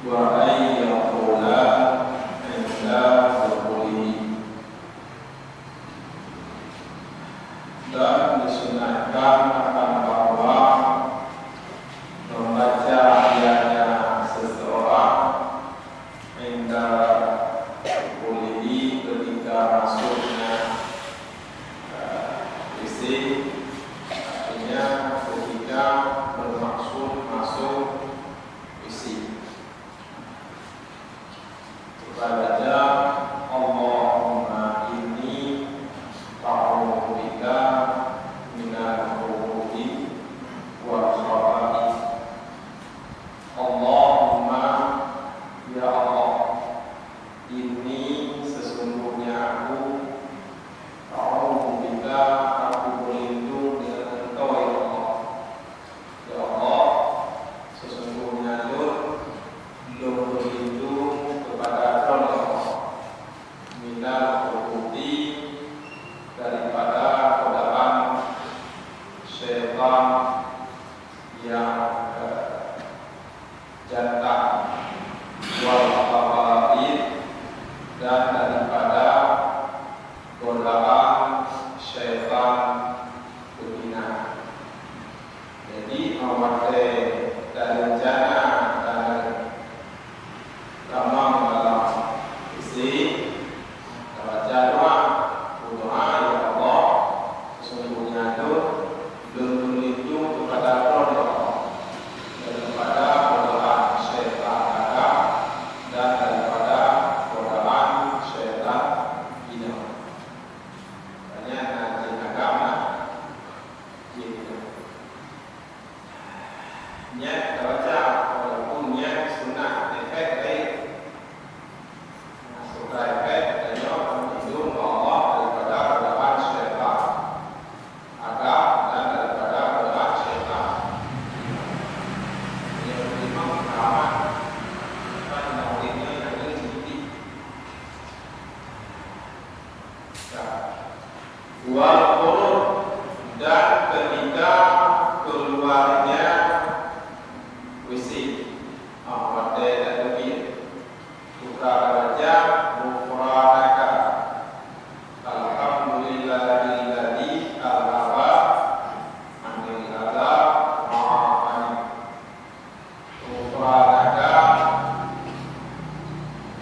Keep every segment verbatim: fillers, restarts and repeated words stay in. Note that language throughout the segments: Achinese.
Wa an yaqula inda dukhulih. Dan disunahkan akan bahwa membaca ianya seseorang inda dukhulih, ketika masuknya, eh, W C, artinya ketika bermaksud masuk W C. Baca, "Allahumma inni a'udzubika minal khubuthi wal khaba'ith." Allahumma, ya Allah, inni, sesungguhnya aku, a'udzubika, aku berlindung dengan Engkau, ya Allah. Ya Allah, sesungguhnya lôn, lôn berlindung kepada Droe, ya Allah, minal khubuthi, daripada godaan syaitan yang, eh, jantan, wal khaba'ith, dan daripada godaan syaitan beuzina. Jadi, meunyoe watèe tarencana, tarencana tamong dalam W C, tabaca doa, berdoa, "Ya Allah, sesungguhnya lôn, lôn berlindung kepada Droe, ya Allah, daripada godaan syaitan agam dan daripada godaan syaitan inong." Nyan na jin agam, na jin inong. Nyan tabaca, walaupun nyan sunat, efek laén. Nah, sutra efek, tanyoe meulindong bak Allah daripada godaan syaitan agam dan daripada godaan syaitan. Nyan memang keramat. Apa yang dah udah nyan, yang lain sedikit. Wal khuruj, dan ketika keluarnya W C. Ah, watèe tateubiet. Buka baca, ghufranaka. Alhamdulillahilladzi azhaba 'annil adza wa 'afani. Ghufranaka,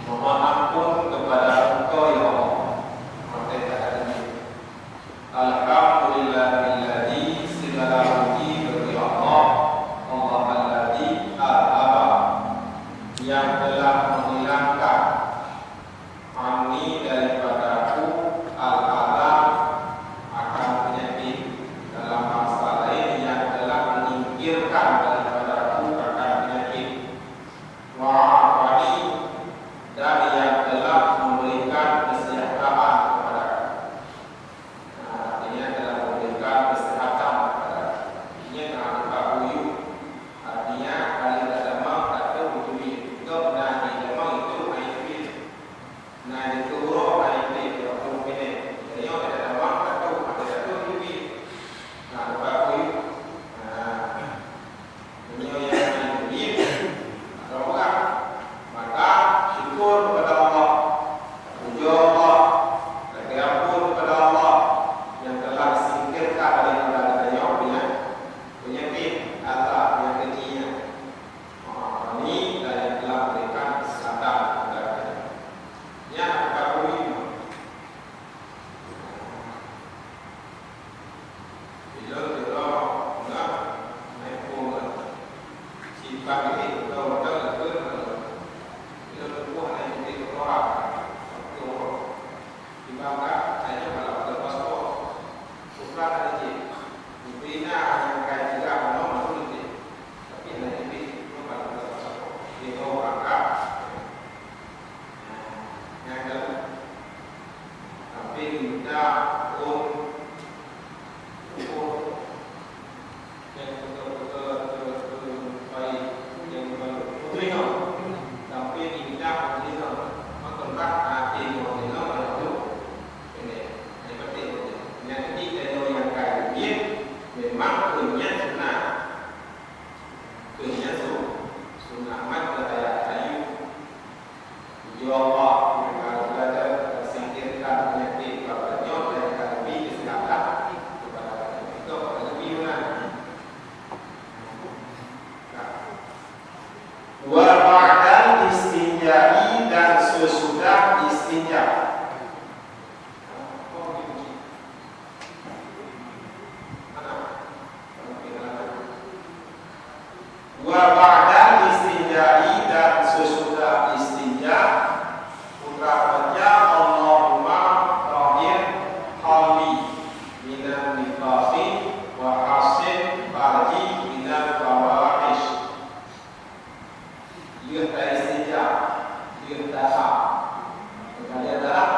mohon ampun kepada Engkau, ya Allah. Maka kata Nabi, "Alhamdulillahilladzi," segala puji bagi Allah, Allah alladzi azhaba, yang telah menghilangkan, "'anni," daripada aku, "al-adza," akan penyakit. Dalam bahasa lain, yang telah menyingkirkan daripada aku akan penyakit. "Wa 'afani," dan yang telah memberikan kesehatan kepada aku. Nah, artinya telah memberikan kesehatan kepada aku. Artinya, na teuka kuyup, artinya, kali tak damang, tak tahu kuyup. Itu pernah di damang itu, air pil. Nah, di Turo, air pil, tiga puluh menit. Jadi, orang tak damang, tak tahu, ada tak tahu kuyup. Nah, teuka kuyup. Nah, meunyoe nyang hana teubiet, atau orang, maka syukur kepada Allah. Pujoe Allah, lakèe ampôn kepada Allah nyang telah singkirkan daripada geutanyoe peunya-, peunyakét, adza, nyang keujih nyan. Maka kami dan yang telah memberikan kesehatan kepada geutanyoe. Nyan atra kami. Ilôn sidroe na, na ié pueng, simpang jih, ilôn watèe lakèe, ilôn tuboh na ié kotoran, timbang ka, na ié malah buka paspor. Sukra na ié, dibri na nyang kai tiga bunoe masuk ié, tapi na ié, ilôn malah buka paspor. Ié urang ka. Nyang ka, tapi mita phôn, phôn nyang beutôi-beutôi, beutôi-beutôi pai nyang baru. Phôn teurimong. Tapi mita phôn teurimong. Maka bak hati phôn teurimong, baru tu. Ini, ini penting phôn teurimong. Nyang keutik, tanyoe nyang ka jeuet, memang phôn nyan sunat. Keu nyan su-, sunat mat keu ayah kayu Lheueh taistinja, lheueh taha. Kalian darah,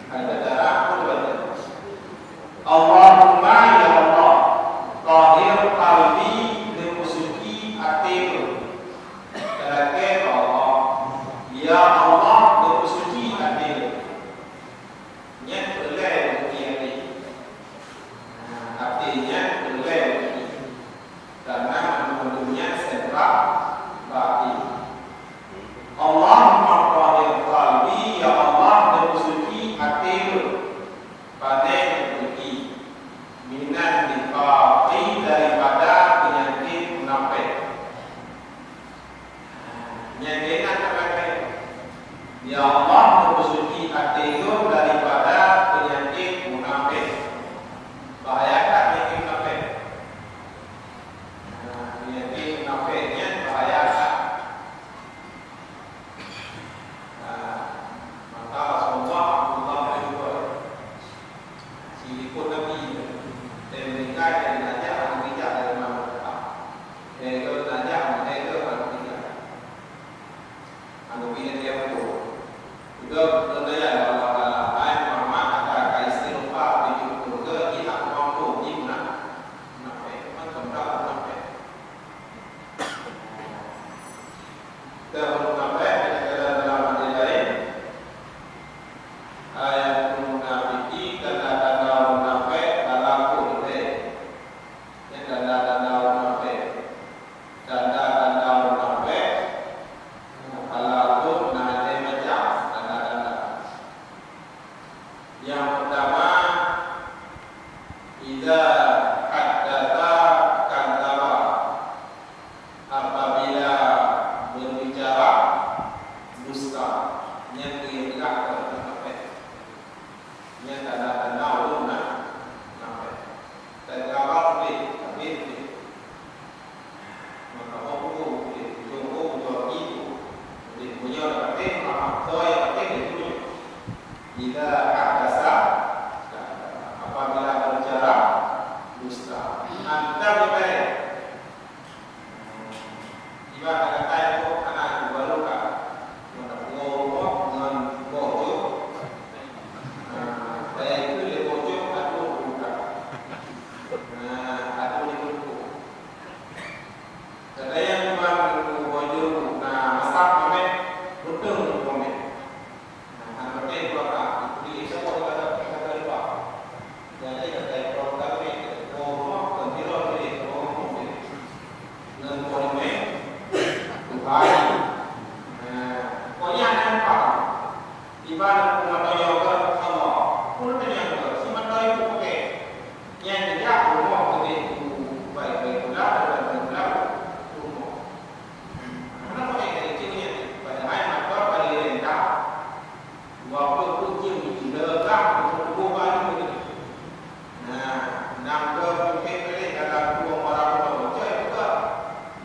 kalian darah, Allahumma, ya Allah, tahhir qalbi, neupeusuci até lôn. Talakée bak Allah, ya Allah, neupeusuci até lôn. Nyan peureulée beuki até. Até nyan peureulée beuki. Karena mandum-mandum nyan sentra bak até. Allahumma tahhir qalbi, ya Allah, neupeusuci até lôn. Pane neupeusuci? Minan nifaqi, daripada peunyakét munafék. Nyan keunan takalon. Ya Allah, neupeusuci até lôn daripada peunyakét munafék. Bahaya that peunyakét munafék. Nah, peunyakét munafék nyan bahaya that. Nah, maka Rasulullah, Abdullah bin Ubay, si likot Nabi, dan meninggal dari najak, aneuk bijak dari mana? Dari najak, dari aneuk bijak. Aneuk bijak dia pun. Udah bertanya Allah Taala, "Hai Muhammad, ada ka istighfar tujuh puluh ke, jih aku mampu, jih nak, nak, nak, nak." Kita belum sampai, kita dalam hadis lain. Ayatul munafiki, tanda-tanda munafik, talaku lhée. Nyan tanda-tanda munafik. Tanda-tanda munafik, talaku na lhée macam tanda-tanda. Nyang peurtama, idza haddatsa kadzdzaba. Apabila berbicara, dusta. Nyan keuh nyang peugah keu munafik. Nyan tanda-tanda ureueng munafik. Tanda ureueng munafik, tapi Maka, oh, oh, oh, oh, oh, oh, oh, oh, oh, oh, oh, oh, oh, oh, oh, oh. Idza haddatsa, apabila berbicara, dusta. Antar ibarat. Ibarat kata itu anak baru kan. Maka, oh, oh, dengan bocor. Nah, saya itu dia bocor, aku buka. Nah, aku dia buka. Teuka nyang teuma meunyoe baju na masak mamèh, ruteng mamèh. Nah, hana patéh dua ka, di saboh ka, ka, ka lupa. Jadi, kata Ibrahim tadi, oh, rumah, kan kira jadi, oh, rumah, jadi. Ngon poh limèe, Tuhan. Nah, pokoknya ada empat. Iban peumatanyong keu Allah, peumatanyong keu si mantong itu pakai. Nyang geujak rumoh keudeh u bai-bai gula dan gula rumoh. Hana pakai dari cing nyan, padahai mantong bari renta dua ploh peuet cing leugah rumoh baru keudeh. Nah, nanggroe peumimpén tadi dalam dua orang orang bocah juga.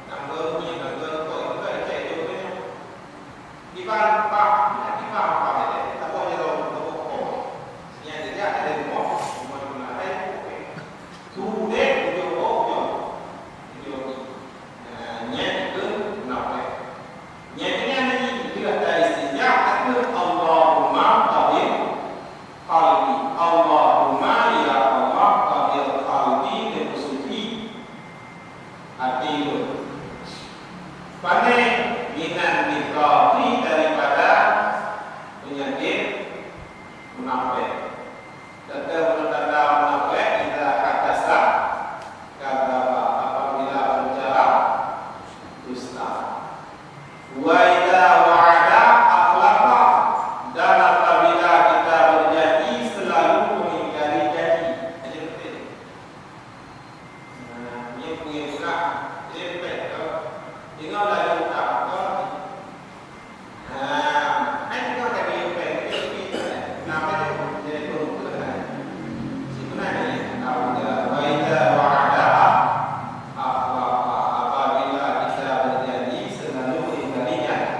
Nanggroe nyan, nanggroe koi juga, cek juga nyan. Kiban pah, kiban pah, saboh jaroe, saboh po. Nyang geujak dari rumoh, rumoh guna hai, tu deh, ujong po, ujong. Ujong. Nah, nyan itu munafik. Nyan, nyan, nyan, itu kata istinja, kata Allahumma tahhir qalbi. Allahumma, ya Allah, tahhir qalbi, neupeusuci até lôn. Pane minan nifaqi, daripada peunyakét munafik. Tanda-tanda munafik, idza haddatsa kadzdzaba, apabila berbicara dusta. Wa idza wa'ada akhlafa, dan apabila kita berjanji selalu mengingkari janji. Ini penting. Nah, ini punya pula. Jadi, baik, kalau dengar lagi utang, kalau, nah, hai dengar lagi utang, tapi, nah, apa dia? Jadi, belum pernah. Sebenarnya, wa idza wa'ada akhlafa, apabila kita berjanji, selalu mengingkari janji.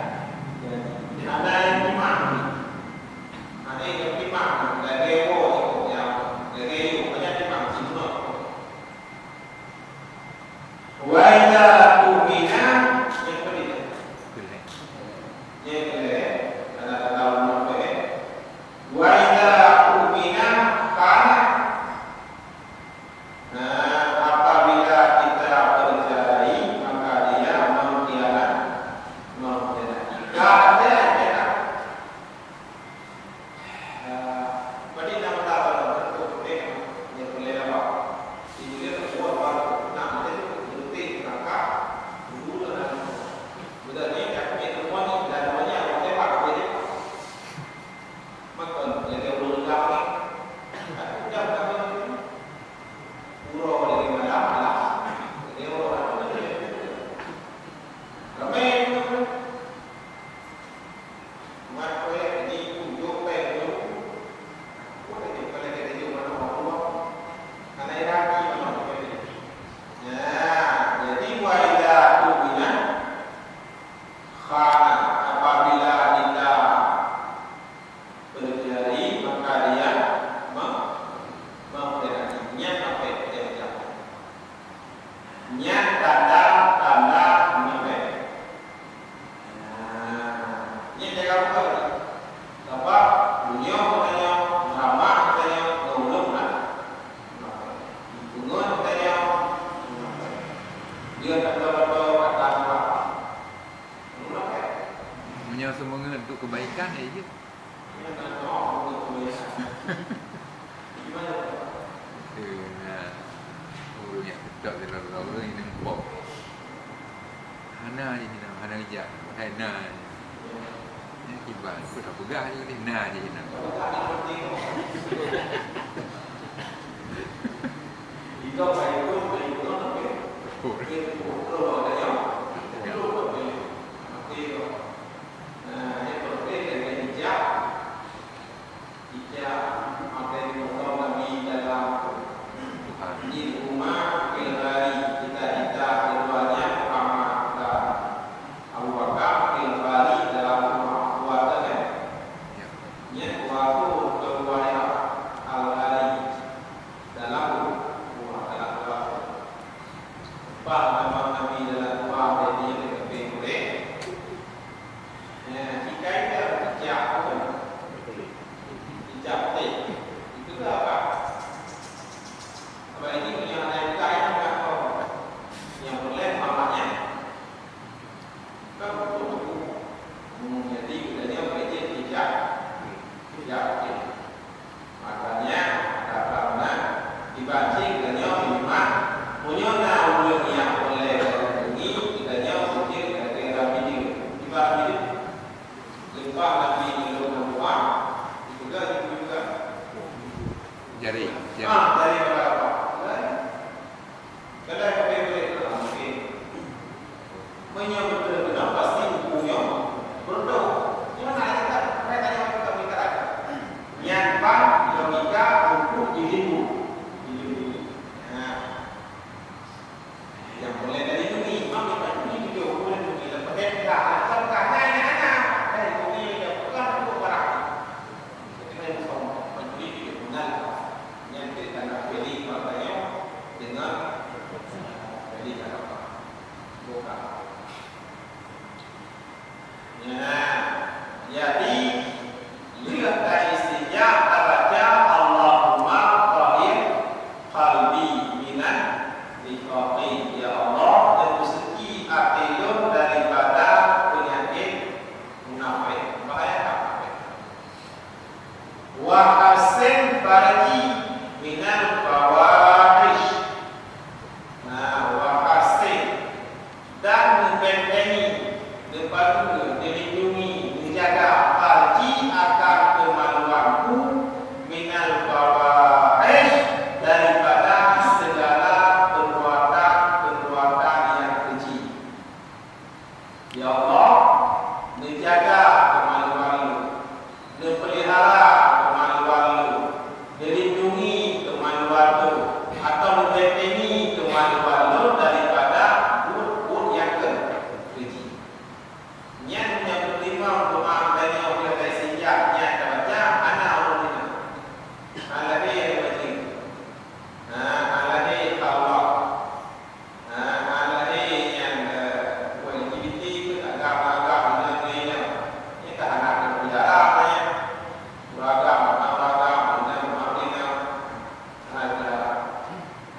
Seumangat untuk kebaikan, ya, ya. Nah, ureueng nyang teutab jalan ureueng nyang pop. Hana jih na, hana geujak, hai na jih. Nyan kiban, peue tapeugah jih, na jih na. Betul. Nah, ini penting dan bijak. Ijak makai mukam Nabi dalam Tuhan. Id huma fil ghari, cita-cita keduanya Muhammad dan Abu Bakar fil ghari dalam gua. Gua tu kan? Ya. Nyan gua tu keduanya al-ghari. Dalam gua, dalam gua tu. Lepas nama Nabi dalam gua, dia, dia keping boleh. Ya, jika ada pecah pun, pecah betul. Itu ke apa? Apa ini punya anak bukan yang bukan kau? Yang boleh mamanya. Kan betul tu. Hmm, jadi, kita ni boleh je pecah. Pecah betul. Makanya, kata ulama, dibanding geutanyoe meunyumbang, meunyoe na ureueng nyang peureulèe bak geutanyoe, geutanyoe sujud keu dalam video. Di bak video, leupah Nabi meulôn meudoa, dipeugah, dipeugah. Jari, jari. Ah, jari pada apa? Jari. Kadang kata-kata itu mungkin. Meunyoe beutôi keunoe, pasti buku nyoe beureudoh. Nyoe na cakap, mereka nyoe bukan mita raga. Nyan ban logika untuk dilindungi. Dilindungi. Nah. Nyang mulai dari dunia, memang dia tak dunia tujuh puluh dunia lepas dia dah. Lepas dah, nah, nah, nah. Eh, dunia dia bukan untuk barang. Jadi, saya bukan mencuri, dia benar. Nyan cerita nak beli, maknanya dengan, eh, beli apa? Bukan. Nyan, jadi, lheueh taistinja tabaca, "Allahumma tahhir qalbi minan nifaqi." Ya Allah, neubeuseuci até lôn daripada peunyakét munafék. Bahaya munafék. "Wa hassin farji minal fawahish." Nah, "wa hassin," dan neubentengi, neupadeue, neulindungi, neujaga farji akan keumaluanku, minal fawahish, daripada segala perbuatan-perbuatan yang keji. Ya Allah, neujaga keumaluan lôn, neupeulihara keumaluan lôn, neulindungi keumaluan lôn, atau neubentengi keumaluan lôn daripada buet-buet nyang keu-, keji. Nyan nyang peutimang doa tanyoe lheueh taistinja, nyan tabaca, hana ureueng inong. Hana lé ureueng inong. Ha, hana lé Allah. Ha, hana lé nyang, eh, buet L G B T pun agam-agam ngon lé nyan. Nyan ka hana teupeulihara nyan. Beragam, beragam, ngon mak inong. Hana teupeulihara.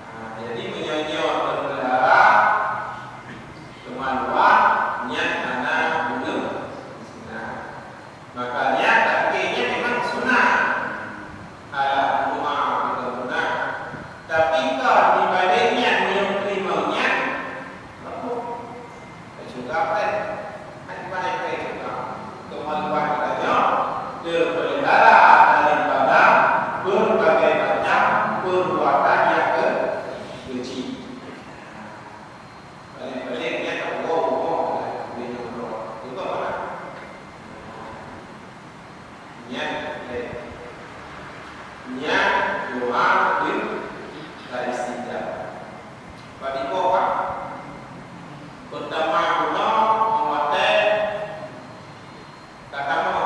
Ha, jadi meunyoe nyoe teupeulihara, keumaluan nyan hana buleuen sunat. Makanya, takbir nyan memang sunat. Alah, doa bukan sunat. Tapi, kon dibanding nyan, meunyoe teurimong nyan, rapuh. Syurga pen. Hai, pai pen syurga. Keumaluan geutanyoe teupeulihara daripada berbagai macam perbuatan nyang ke-, keji. Paléng-paléng nyan tawoe rumoh lé nyoe droe. Contoh meunan. Nyan, eh, nyan doa bin al-istinja. Bak iboh ka. Peutama bunoe, watèe ka tamong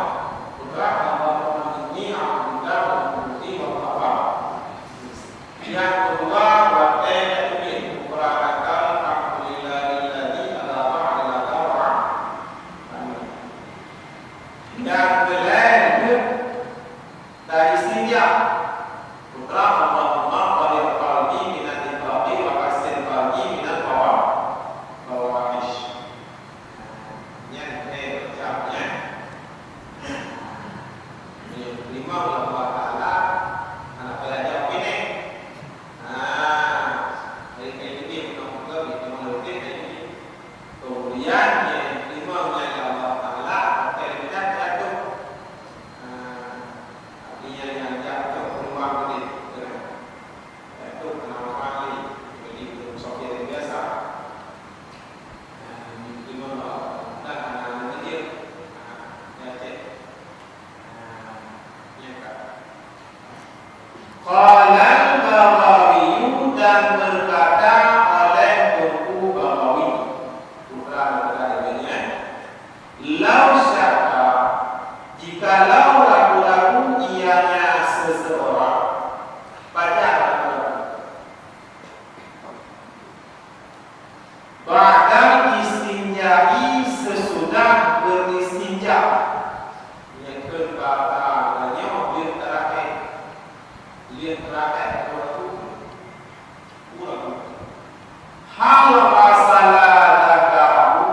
Hal ghasala dzakarahu,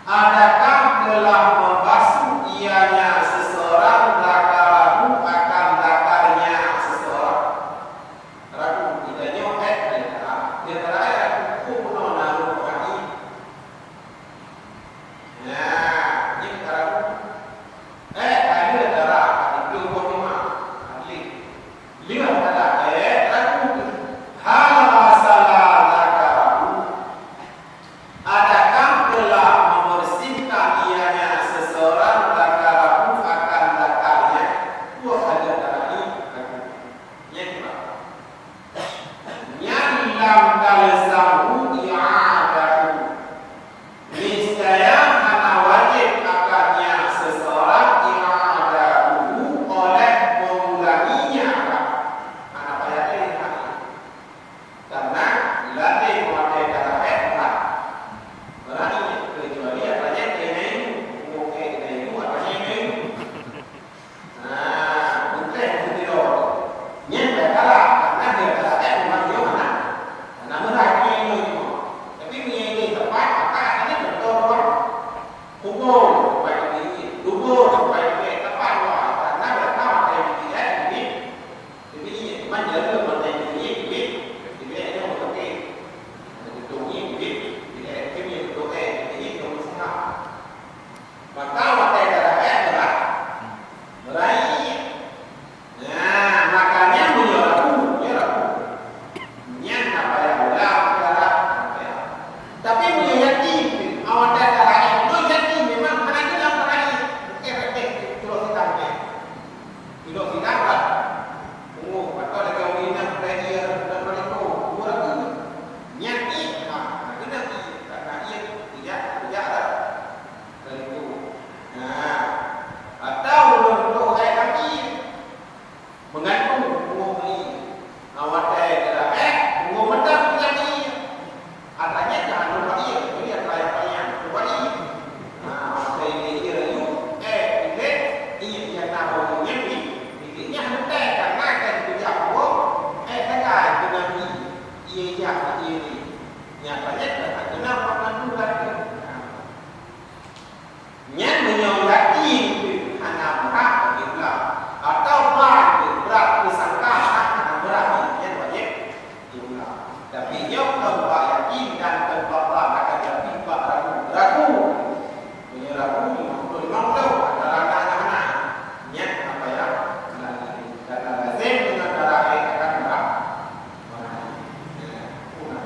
adakah telah membasuh ianya seseorang dzakarahu akan dzakarnya seseorang? Ragu, kita nyoe, eh, dia tak, dia tak, eh, aku pun pernah naruh orang ni. Nah, ini kita ragu. Eh, ada darah, ada dua buah rumah. Ada. Lima kata, eh, ragu. Hal ghasala dzakarahu. Adakah telah membersihkan ianya seseorang dzakarahu akan dzakarnya? Dua kali darah ini ragu. Nyang keempat. Nyan lam talzamhu i'adatuhu. Niscaya hana wajib akannya seseorang i'adatuhu oleh mengulanginya. Hana payah lé hal nyan. Karena ladé watée ka rahet, hana. Berani, kecuali apanya kena itu. Oke, kena itu, apanya kena itu. Nah, bukan begitu. Nyan dah kalah, karena dia kalah, eh, memang dia mana? Karena meuhai dia ini. Tapi punya ini tepat, maka akhirnya betul orang. Kubur, tempat ini. Kubur, tempat ini. Tepat, wah. Karena dia tahu ada yang dilihat, ini. Jadi, ini cuma jalur tempat ini, ini. Jadi, ada yang betul. Ada betul ini, ini. Jadi, ada yang betul, eh. Jadi, ini betul, usaha. Maka watée ka rahet, beura-, beurayeuk. Nah, makanya meunyoe ragu, meunyoe ragu. Nyan na payah ulang, na payah. Tapi meunyoe yakin, watée ka rahet, meunyoe yakin memang hana keunan beurayeuk. Oke, oke, terus kita. Ilok sidang, Pak. Pungo, atau lagèe ureueng inong, lagèe dia, dan mereka, dua ratus. Nyan ih, ha, nah, kena ih, karena ih, tidak, tidak, dah. Tentu. Nah, atau ureueng tu hai kaki. Meugantung pungo ih. Awak tai gerak, eh, pungo mantap tidak ih. Atra nyan ka hana lôn rayeuk, jadi atra nyang paléng hana lôn rayeuk. Nah, masa ini dia rayeuk, eh, pilih, ingat dia tahu nyan ni, pilihnya hana tai, karena kan peujak Allah, eh, tegai dengan dia, ia jak, ia ni. Nyatanya kan hana lôn rayeuk. Nah. Nyan meunyoe yakin hana brat bagi ulang, atau ban brat teusangka hana brat, nyan wajéb diulang. Tapi nyoe kon bak yakin dan kon bak, bak, akan, tapi bak ragu. Ragu. Meunyoe ragu, limong ploh limong ploh, antara na ngon hana. Nyan apa nyang lagi. Karena lazim dengan darah haid akan brat. Nah, punah.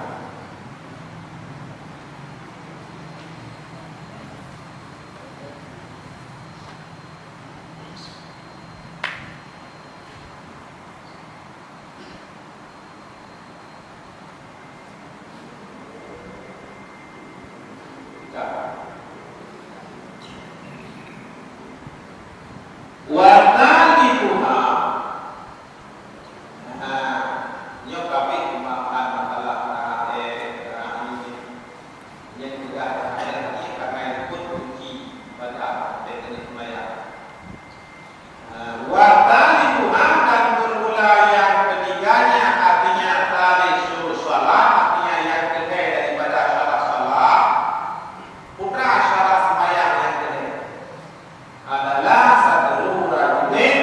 Wa thalikuha. Nah, nyoe ka abéh pembahasan masalah rahat, eh, rahat ini. Nyang keudah, rahat ini karena ikut kunci ibadah, teknik sembahyang. Nah, wa thalikuha, dan bermula yang ketiganya, artinya thalith syurut shalah, artinya yang keuhai daripada syarat shalah, putra syarat sembahyang yang keuhai. Adalah sadru rajulin,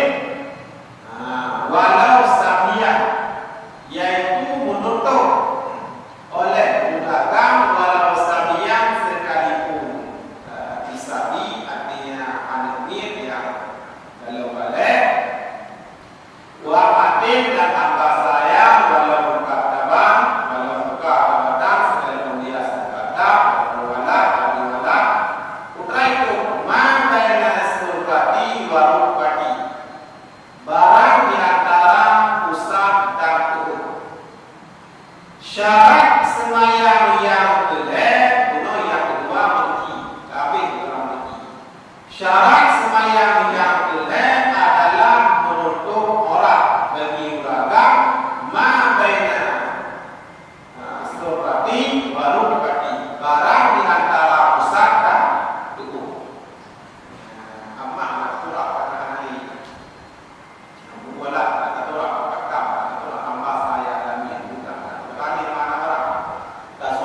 ha, walau sabiyan, yaitu menutup oleh juragan walau sabiyan sekalipun. Ha, sabi artinya aneuk miet nyang golom balek. Wa amatin, dan hamba sahaya, walau mukataban, walau mukataban, sekalipun dia mukhatab, walau walad, walau walad. Putra itu, ma baina surrati wa rukbati. Barang di antara pusat dan tuhut. Syarat seumayang nyang keu lhèe, bunoe nyang keudua meuti, ka abéh ureueng meuti. Syarat seumayang nyang keu lhèe adalah meunutôp aurat bagi ureueng agam, ma baina, ha, surrati wa rukbati, barang di antara pusat dan tuboh. Ha, amah lam surat Al-Qur'an. Bukalah kata Torah, kata, kata Torah hamba sahaya dan miet bukan. Berani mana orang? Tasu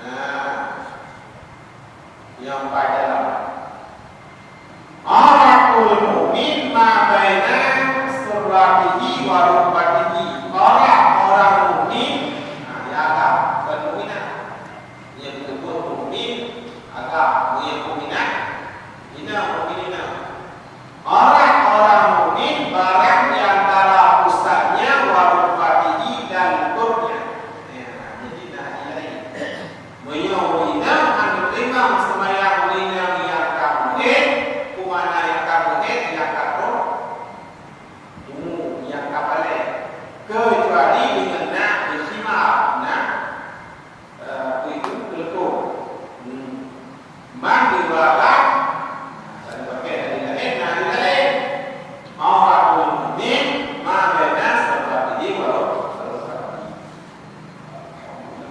Nah, nyang paih dalam. Auratun mukmin ma baina surratihi wa rukbatihi. Aurat orang mukmin, nah, ya agam, bukan mukminah. Nyang peubuet mukmin, agam, nyang mukminah, inong mukminah. Aurat orang mukmin barang di antara pusatnya wa rukbatihi dan lututnya. Ya, jadi nah, jadi lain. Meunyoe ureueng inong hana teurimong seumayang ureueng inong nyang ka meuhét, peue makna nyang ka meuhét, nyang ka troh umu, nyang ka paléh, keucuali deungon na beukhimar, na, eh, peue itu, keuleupông. Hmm. Man di ureueng agam, dan pakai dari lain, na di lain. Aurat mukmin ma baina surratihi wa rukbatihi.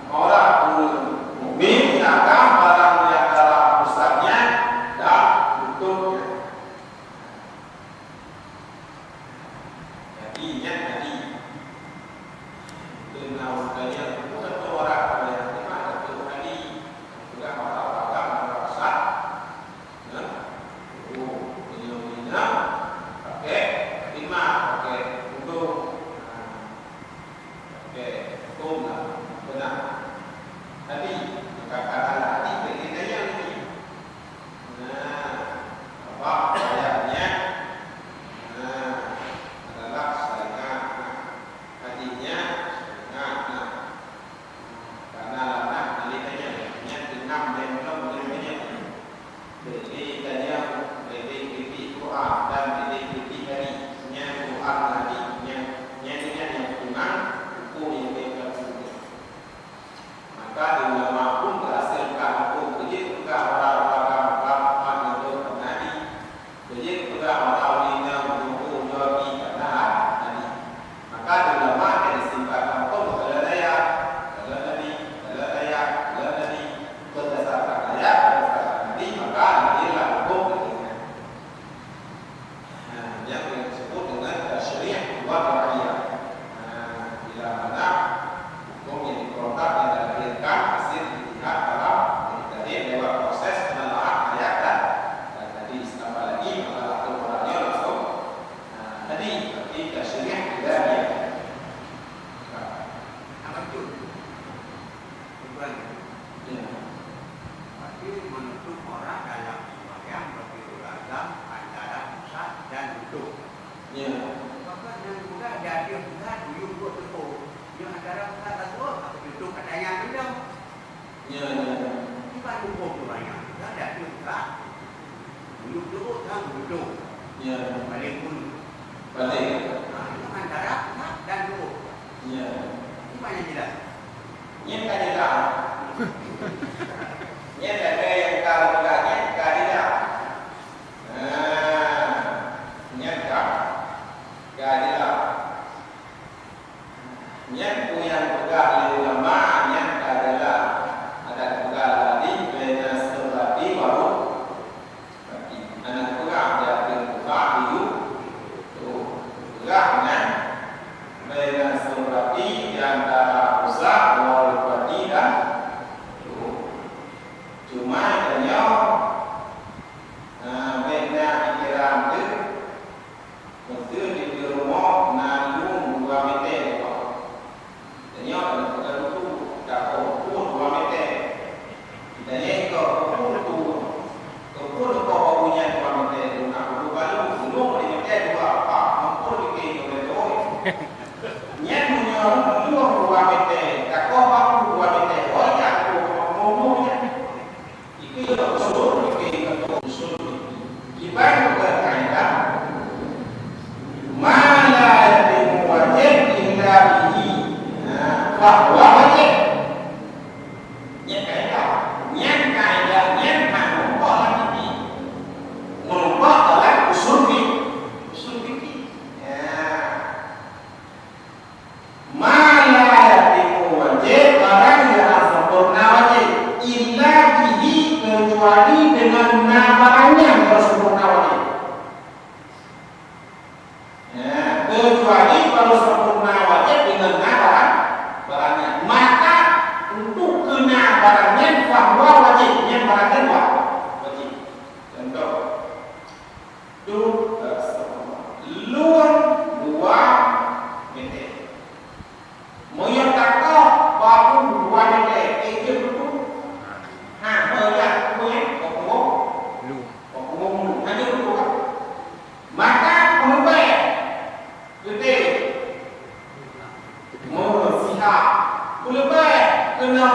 Aurat mukmin nyang agam barang di antara pusatnya dan lututnya. Jadi, nyan tadi. Keu na ureueng tanya, "Peue kata aurat?" Nyang teuma kata tadi. Peugah aurat agam, aurat pusat. Nah, oh, meunyoe, meunyoe pakai khimar, pakai tudong. Nah, Oke, hukum lah. Benar. Tadi, maka kata tadi, bagi daya lagi. Nah, apa ayatnya? Nah, adalah saringat. Nah, tadinya saringat. Nah, karena lanah, nanti tanya. Yang keenam, yang enam, yang tanya. Jadi, tanya, jadi kritik Quran dan jadi kritik hadis. Nyan Quran dan hadis. Nyan, nyan, nyan yang memang hukum yang dia lakukan. Maka di ulama pun berhasil bukan hukum. Jadi, bukan orang-orang agama Islam, umat Hindu dan Nabi. Jadi, bukan orang Hindu, Hindu, Hindu, Nabi. Maka di ulama yang disimpan hukum dalam ayat, dalam Nabi, dalam ayat, dalam Nabi. Berdasarkan ayat, berdasarkan Nabi, maka lahirlah hukum keinginan. Nah, yang disebut dengan tasyri' wad'iyah. Nah, bila mana hukum yang diproduksi, yang dilahirkan hasil ijtihad para mujtahid lewat proses penelaah ayat dan, dan hadis. Apalagi maka langsung orangnya langsung, nah, hadis, berarti tasyri' ilahiyah. Nah, betul. Tuan, ya. Berarti menutup orang dalam sembahyang bagi orang Islam antara pusat dan lutut. Ya. Maka nyang mudah di ateueh pusat, buyueng buet teupeu. Nyang antara pusat dan lutut, apa tutup katanya belum? Ya, ya. Kiban hukum tu banyak. Dah di ateueh pusat, buyueng teupeu, kan lutut. Ya. Paling pun. Paling. Ha, itu antara pusat dan lutut. Ya. Kiban yang jelas. Nyan ka jelas. Nyan lagèe nyang ka lôn peugah nyan ka jelas. Nah, nyan ka, ka jelas. Nyan peue nyang peugah lé ulama, nyan ka jelas. Adak peugah tadi, baina surrati wa rukbati. Hana peugah di ateueh pusat, buyueng. Tuh, peugah nyan, baina surrati, di antara pusat, wa rukbati dan, tuh,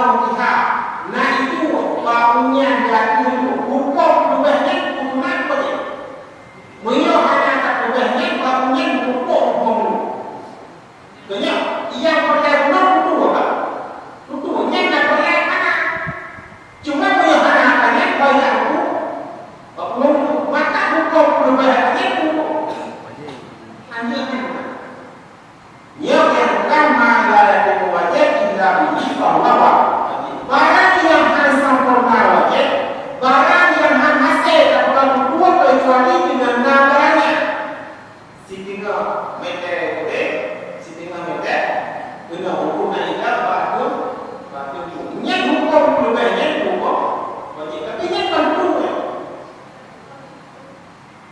Mutiha, na itu bak uneun dan ilmu hukôm leubeh nyan peusunat bagi. Meunyoe hana tapeugah nyan, bak uneun hukôm hukôm. Keu nyoe, nyang peureulèe bunoe tutoe, tutoe nyan na peureulèe hana. Cuma meunyoe hana ka nyan, bak nyang tutoe, bak uneun mata hukôm leubeh nyan tutoe. Anjeuet nyan. Nyoe nyang bukan ma la yakunu wajib illa bihi fahuwa wajib. Barang nyang hana sampoereuna wajib, barang nyang hana hasé dan bukan tutoe kecuali deungon na barang nyan. Siteungoh meter udeb, siteungoh meter, keunoe hukôm na idah bak ateueh, bak ateueh. Nyan hukôm leubeh nyan hukôm wajib, tapi nyan ban tutoe.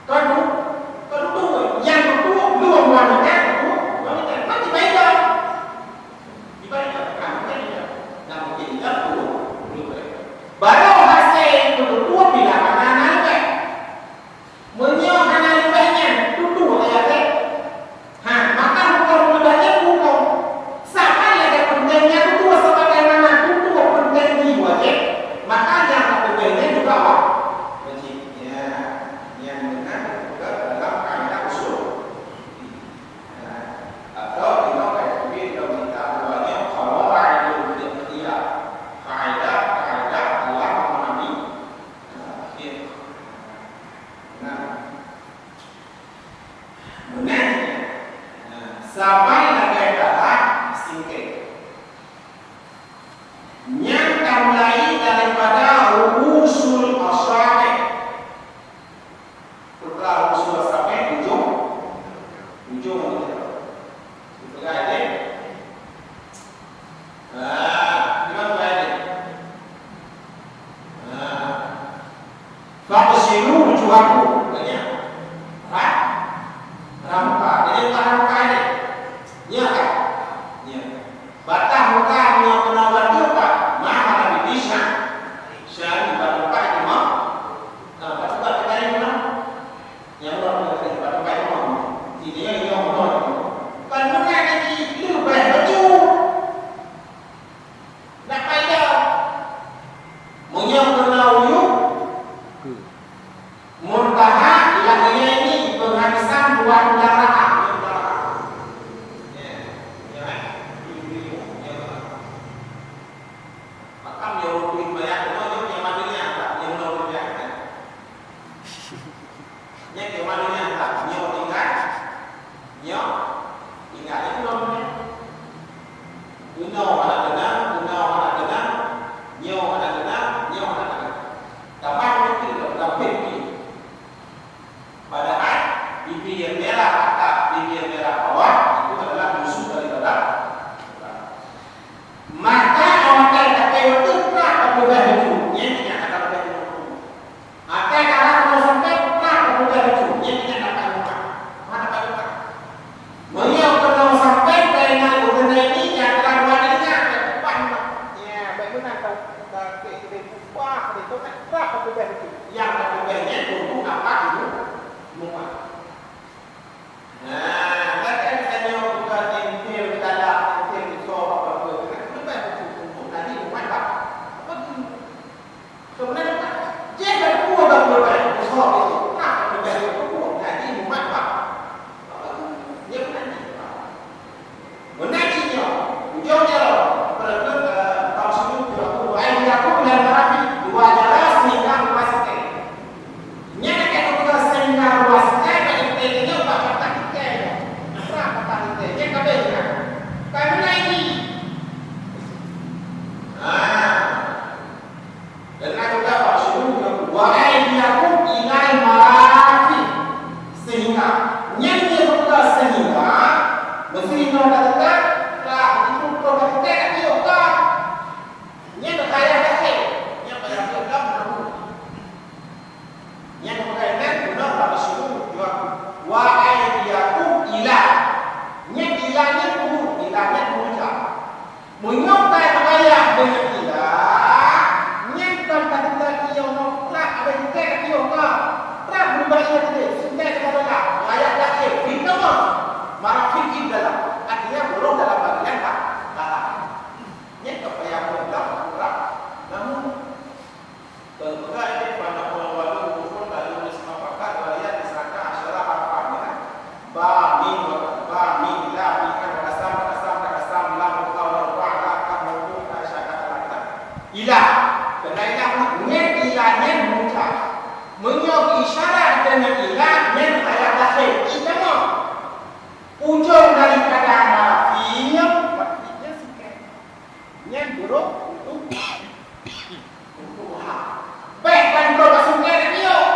Ka tu, ka tu, nyang tu, dua wanita tu, wanita kan dibayar. Dibayar, kan, kan dibayar. Nah, mungkin kita tu, baru hasil tu, tu, bila mana, mana, kan? Meunyoe hana leubeh nyan, tutoe ayat, eh? Ha, maka hukôm leubeh nyan hukôm. Saban lagèe peunteng nyan tutoe sebagaimana tutoe peunteng jih wajéb, maka nyang ka leubeh nyan juga wa-, wajéb. Ya, nyan meunan dalam kaidah usul. Ya. Atau kita kaji dalam kitab ulama qawaidul fiqhiyah. Kaidah-kaidah dalam memahami, ha, fiqh. Nah. Meunan, nah, saban lagèe talak singkèe. Nyan tamulai daripada ru'usul asabi'. Peugah ru'usul asabi', ujong, ujong. Peugah deh. Ah, gimana tu ayat ni? Ah. "Faghsilu wujuhakum," katanya. Rah, rah muka. Jadi, bukan rah muka ni. Nya kan? Nya. Batah muka nyoe keunoe batu, Pak. Mah ada bibih sya-, syari batu, Pak, itu mah. Ah, batu, Pak, kita ini mah. Nyang uroe nyoe tadi, bak teumpat nyoe. Sini nyoe, nyoe, nyoe. Ban meunan jih leubeh bacut. Nak paida. Meunyoe keunoe uyuek, muntaha, lagèe nyan ni penghabisan buah darah. Ya, ya, ya. Makam nyoe ureueng kulit banyak, nyoe, nyoe, nyoe, nyoe, nyoe, nyoe, nyoe. Nyan keuh manusia tak nyoe tinggai, nyoe tinggai. Itu namanya. Unoe hana keunong, unoe hana keunong, nyoe hana keunong, nyoe hana keunong. Tamah itu dah, dah pih. Padahal bibir merah atas, bibir merah bawah itu adalah musuh daripada mata awak tapi waktu tak berubah itu. Yang tidak akan berubah itu. Até ka rhot keunoe sampoe, ka rhot keunoe sampoe, nyan nyan dapat muka. Hana dapat muka. Meunyoe keunoe sampoe, keunan ureueng laén nyan nyang ka rhot nyan, dapat muka. Ya, baik meunan ka, ka keu sideh upah, sideh tokat, ka peugah itu. Nyang ka peugah nyan untuk dapat muka. Nah, kan tanyoe bukan entil galak, entil soe apa-apa. Kan leubeh untuk, untuk tadi umat bak-, apa tu? Sebenarnya, jih kan dua bak dua baik, soe itu. Nah, leubeh untuk tadi umat bak-, apa tu? Dia bukan entil. Meunan cit nyoe, ujong jaroe, pada, eh, tahun seribu tujuh ratus dua, eh, tiga puluh bulan Rabi, dua jaroe sehingga dua siteng. Nyan akan dua siteng. Ila. Keuhai ila, nyan ila nyan mujaz. Meunyoe isyarat deungon ila, nyan ayat dakhil. Itamah. Ujong daripada marafil, maksudnya sukée. Nyan huruf untuk, untuk ha. Bèk ban droe bak sukée nyoe.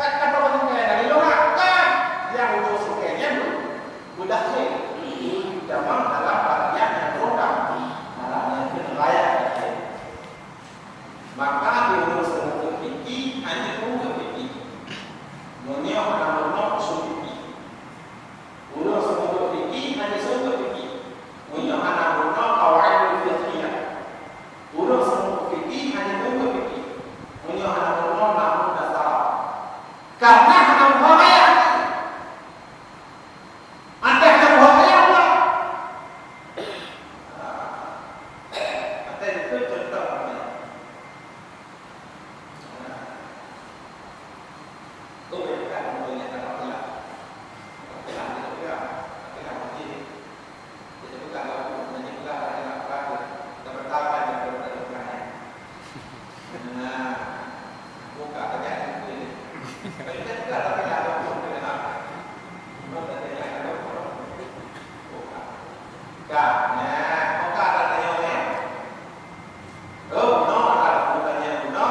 Kan, kan droe bak sukée dari luar, kan. Nyang ujong sukée nyan beudakhil. Itamah dalam bagian nyang rondang. Dalam nyang keuneuraya dakhil. Maka di ureueng seumeubeuet fikih hana ureueng fikih. Meunyoe hana meurunoe usul fikih. Ureueng seumeubeuet fikih hana seumeubeuet fikih. Meunyoe hana meurunoe qawaidul fiqhiyah. Ureueng seumeubeuet fikih hana seumeubeuet fikih. Meunyoe hana meurunoe nahwu dan saraf. Karena hana meurunoe ayat. Adak na buet ayat pula. Adak itu contoh. Kau boleh pegang, kau boleh pegang, kau pegang. Pegang, pegang, pegang, pegang. Jadi, pegang, pegang, pegang, pegang. Nah, buka saja itu. Tapi kita juga, tapi tak ada pun, kita tak. Buka. Buka. Nah, buka tak ada yang lain. Oh, no, ada bukannya no,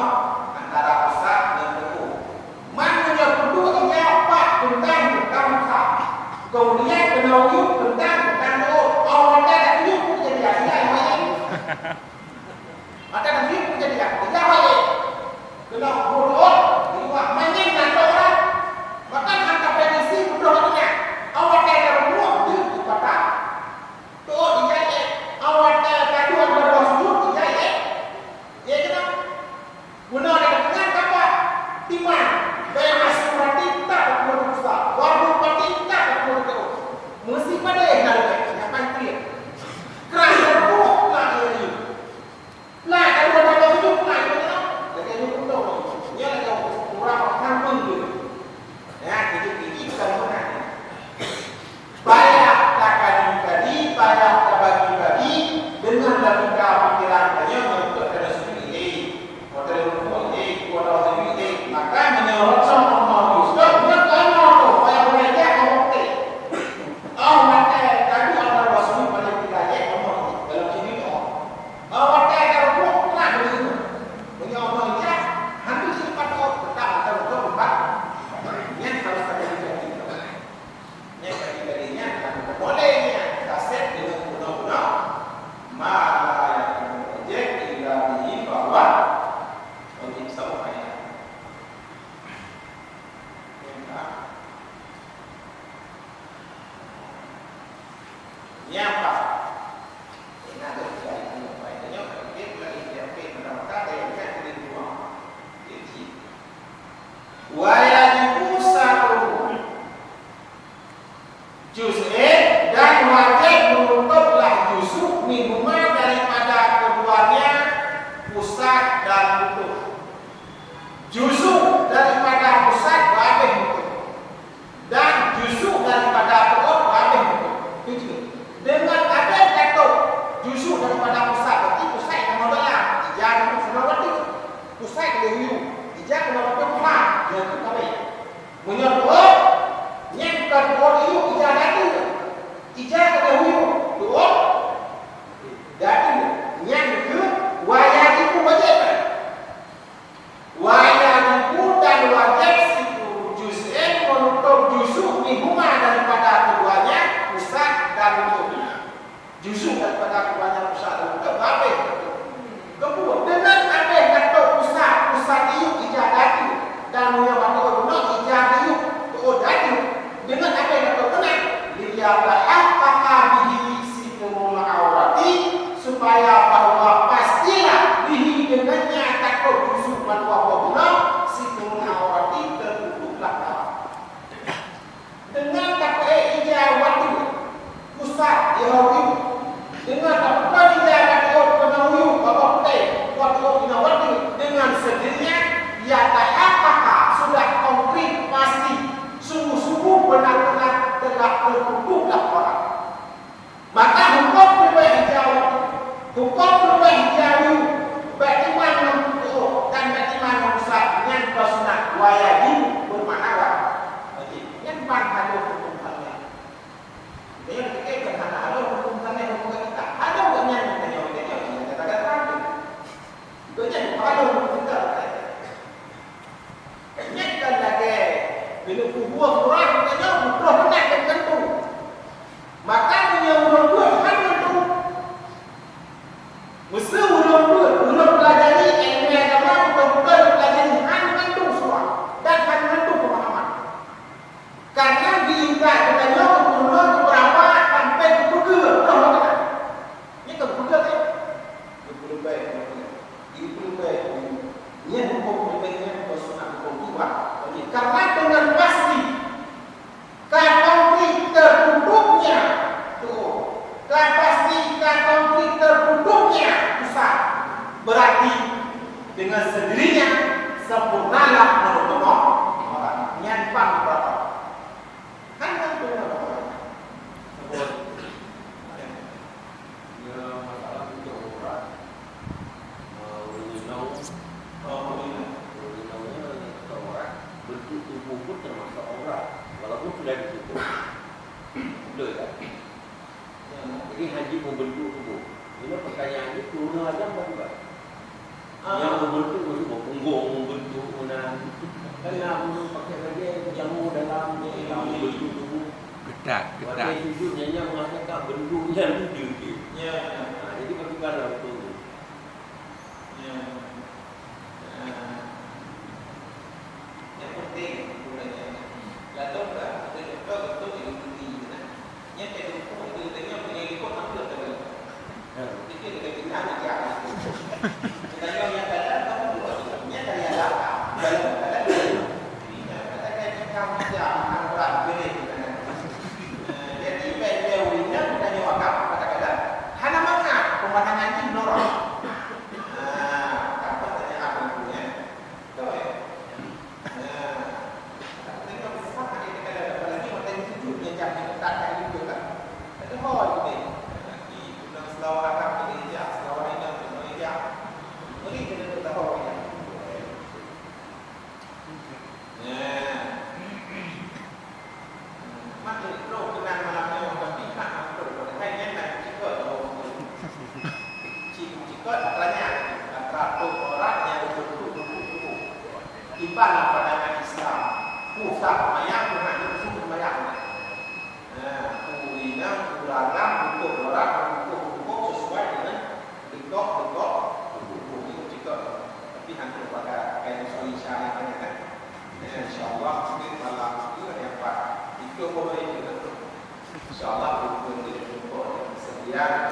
antara pusat dan teguh. Man meunyoe peuduek ija pat teuntang teuntang pusat. Kemudian keunoe yub teuntang teuntang teguh. Oh, mata tak yub jadi, ya, ya, ya. Mata tak yub jadi, ya, ya, ya. Keunoe huruf, di luar, manyang na tok lah. Maka hana prediksi beudôh kat tengah. Awak kaya rumoh, di, di patah. Teuôt ija ék. Awak kaya kaduek, kaduek sujud, ija ék. Ya, kenapa? Guna dah tengah kapal. Timan. Daya masuk mati tak berguna rusak. Warung mati tak berguna terus. Mesti pada yang nak dekat. Yang paling clear. Kerana rumoh pula dia ni. Nah, kalau ada orang sujud, nah, itu kan. Lagèe nyoe contoh. Nyan lagèe ureueng kampung tu. Ya, jadi, jadi bukan orang. Payah takaji-kaji, payah tabagi-bagi, dengan logika pikiran tanyoe nyang keu tanyoe sendiri. Watèe lôn buet, eh, watèe lôn sendiri, eh. Maka meunyoe rasa Allah Yusuf, nyoe tanyoe tu, payah beuraya, Allah teh. Allah makai, tadi Allah Rasul pada kita, eh, Allah dalam sini, oh. Awak watèe ka rukuk, teunang beuneueng. Meunyoe Allah jak, hana jipat rukuk, teutap ata rukuk, teumpat. Nyan harus ada di hati. Nyan tadi-tadi nyan, akan boleh nyan, taseb dengan guna-guna. Ma la yakunu ojek illa bihi fahuwa wajib sama kaya. Nyan, ha? Nyan, ha? Wa yajibu satru juz'in, dan wajib menutup lah juzuk minhuma daripada keduanya pusat dan lutut. Juzuk daripada pusat wajib menutup. Dan juzuk daripada peuot wajéb. Tujuh. Deungon abéh tatôb juzuk daripada pusat, berarti pusat nyang dalam, ija nyang keunong watèe. Pusat keuneuk huyu, ija keunong watèe muha, nyang tu kabéh. Meunyoe peuot, nyan bukan peuot huyu, ija datu. Ija keunong huyu, peuot datu. Nyan keuh wajib, wajib. Wa yajibu, dan wajéb, satru juz'in, menutup juzuk, minhuma, daripada keduanya, pusat dan lutut. Juzuk daripada keduanya, pusat dan lutut, habéh. Kemudian, deungon habéh tatôb pusat, pusat iyup ija datu, dan meunyoe mantong ija iyup. Nyang ka lagèe keuneuk peubuet surah geutanyoe, beudôh meunan dan tentu. Maka meunyoe ureueng beuet hana tentu, meuseu ureueng beuet, ureueng peulajari ilmu agama, beutôi-beutôi peulajari hana tentu surah dan hana tentu pemahaman. Karena diingat geutanyoe keuturonan beberapa sampai geupeugah roh geutanyoe. Nyan ka geupeugah, kan? Geupeuleubai, geupeuleubai. Nyan huköm peuleubai nyan bukan sunat, huköm tuha. Jadi, karena dengan pasti ka konflik tertutupnya, tuh, ka pasti ka konflik tertutupnya pusat. Berarti dengan sendirinya sempurnalah menurut Allah. Nyan pan berapa? Kan kan tu. Saboh. Ya, masalah tutup aurat. Eh, ureueng inong. Oh, ureueng inong. Ureueng inong ni tutup aurat. Bentuk tubuh pun termasuk aurat, walaupun sudah ditutup. Betul tak? Ya. Jadi, hana jeuet membentuk tubuh. Ini pertanyaan ni, turun Adam bagaimana? Ah. Nyang membentuk maksud apa? Punggong membentuk, meunan. Kan na ureueng pakai bajèe jamu dalam, dalam membentuk tubuh. Ketat, ketat. Watèe sujud nyan, nyan mengatakan bentuk nyan tu dia. Ya. Ha, jadi bagaimana betul tu? Ya. Ya. Yang penting, ladôm ka, kita contoh betul yang penting, nah. Nyan teuh huköm itu, teuh nyan punya likot, apa tadi? Itu kita, kita aja. Kita yang, yang kadang kamu dua, nyan dari alam, dalam kadang dua. Ini kadang-kadang kita aja, akan berat, berat, kadang. Eh, jadi, baik dia ulinya, kita nyawa agama, kadang-kadang hana mangat, pemandangan ini norok. Nah, apa tanya apa itu, ya? Betul, ya? Nah, tengok besar ni, kita ada apa lagi, mata yang tujuh, dia jam ni, tak ada itu, kan? Ada hal gitu. Di guna selawat agama, dia ejak, selawat ingat, dia ejak. Beri kita tu tahu, ya. Nah. Mak, eh, bro, keunan malam nyoe, tapi mak, bro, hai nyan nak cikot, bro. Ci-, cikot, tanya, antara tu orang yang betul-betul tubuh. Ibarat pandangan Islam, pusat mayang, Tuhan itu sumber mayang. Nah, ureueng inong, ureueng agam, untuk orang, untuk hukum sesuai dengan lekok-lekok tubuh. Itu cikot. Tapi hana pakai, pakai musuh Isya yang banyak, kan? Ya, insya Allah, mungkin malam itu ada apa? Itu boleh juga. Insya Allah, hukum dia jumpa sekian.